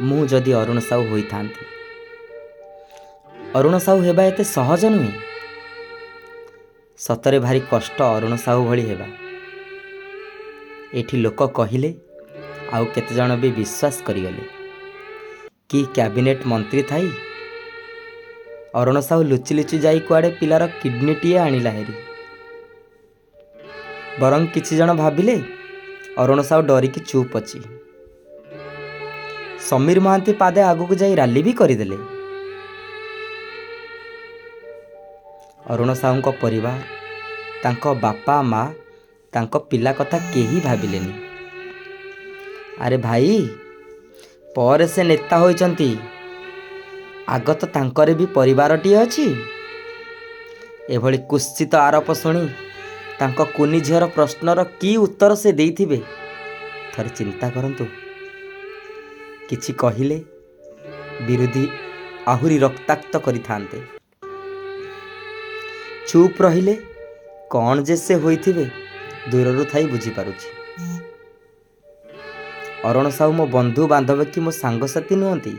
ମୁଁ ଯଦି ଅରୁଣ ସାହୁ ହୋଇଥାନ୍ତି। ଅରୁଣ ସାହୁ ହେବା ଏତେ ସହଜ ନୁହେଁ। ସତରେ ଭାରି କଷ୍ଟ ଅରୁଣ ସାହୁ ଭଳି ହେବା। ଏଠି ଲୋକ କହିଲେ, ଆଉ କେତେଜଣ ବି ବିଶ୍ୱାସ କରିଗଲେ କି କ୍ୟାବିନେଟ୍ ମନ୍ତ୍ରୀ ଥାଇ ଅରୁଣ ସାହୁ ଲୁଚି ଲୁଚି ଯାଇ କୁଆଡ଼େ ପିଲାର କିଡନୀଟିଏ ଆଣିଲା ହେରି। ବରଂ କିଛି ଜଣ ଭାବିଲେ ଅରୁଣ ସାହୁ ଡରିକି ଚୁପ୍ ଅଛି। ସମୀର ମହାନ୍ତି ପାଦେ ଆଗକୁ ଯାଇ ରାଲି ବି କରିଦେଲେ। ଅରୁଣ ସାହୁଙ୍କ ପରିବାର, ତାଙ୍କ ବାପା ମା, ତାଙ୍କ ପିଲା କଥା କେହି ଭାବିଲେନି। ଆରେ ଭାଇ, ପରେ ସେ ନେତା ହୋଇଛନ୍ତି, ଆଗ ତ ତାଙ୍କର ବି ପରିବାରଟିଏ ଅଛି। ଏଭଳି କୁତ୍ସିତ ଆରୋପ ଶୁଣି ତାଙ୍କ କୁନି ଝିଅର ପ୍ରଶ୍ନର କି ଉତ୍ତର ସେ ଦେଇଥିବେ, ଥରେ ଚିନ୍ତା କରନ୍ତୁ। କିଛି କହିଲେ ବିରୋଧୀ ଆହୁରି ରକ୍ତାକ୍ତ କରିଥାନ୍ତେ। ଚୁପ୍ ରହିଲେ କ'ଣ ଯେ ସେ ହୋଇଥିବେ, ଦୂରରୁ ଥାଇ ବୁଝିପାରୁଛି। ଅରୁଣ ସାହୁ ମୋ ବନ୍ଧୁ ବାନ୍ଧବ କି ମୋ ସାଙ୍ଗସାଥୀ ନୁହନ୍ତି।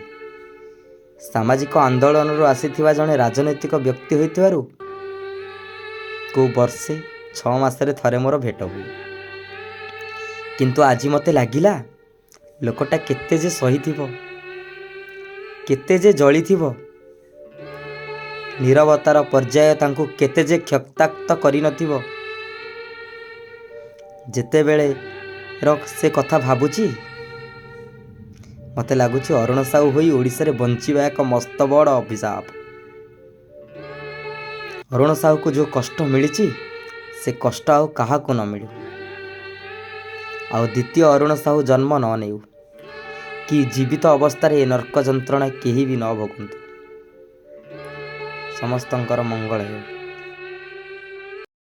ସାମାଜିକ ଆନ୍ଦୋଳନରୁ ଆସିଥିବା ଜଣେ ରାଜନୈତିକ ବ୍ୟକ୍ତି ହୋଇଥିବାରୁ କେଉଁ ବର୍ଷେ 6 ମାସରେ ଥରେ ମୋର ଭେଟ ହୁଏ। କିନ୍ତୁ ଆଜି ମୋତେ ଲାଗିଲା ଲୋକଟା କେତେ ଯେ ସହିଥିବ, କେତେ ଯେ ଜଳିଥିବ, ନୀରବତାର ପର୍ଯ୍ୟାୟ ତାଙ୍କୁ କେତେ ଯେ କ୍ଷତାକ୍ତ କରିନଥିବ। ଯେତେବେଳେ ର ସେ କଥା ଭାବୁଛି, ମୋତେ ଲାଗୁଛି ଅରୁଣ ସାହୁ ହୋଇ ଓଡ଼ିଶାରେ ବଞ୍ଚିବା ଏକ ମସ୍ତ ବଡ଼ ଅଭିଶାପ। ଅରୁଣ ସାହୁକୁ ଯେଉଁ କଷ୍ଟ ମିଳିଛି, ସେ କଷ୍ଟ ଆଉ କାହାକୁ ନ ମିଳୁ, ଆଉ ଦ୍ୱିତୀୟ ଅରୁଣ ସାହୁ ଜନ୍ମ ନ ନେଉ କି ଜୀବିତ ଅବସ୍ଥାରେ ଏ ନର୍କ ଯନ୍ତ୍ରଣା କେହି ବି ନ ଭୋଗନ୍ତୁ। ସମସ୍ତଙ୍କର ମଙ୍ଗଳ ହେଉ।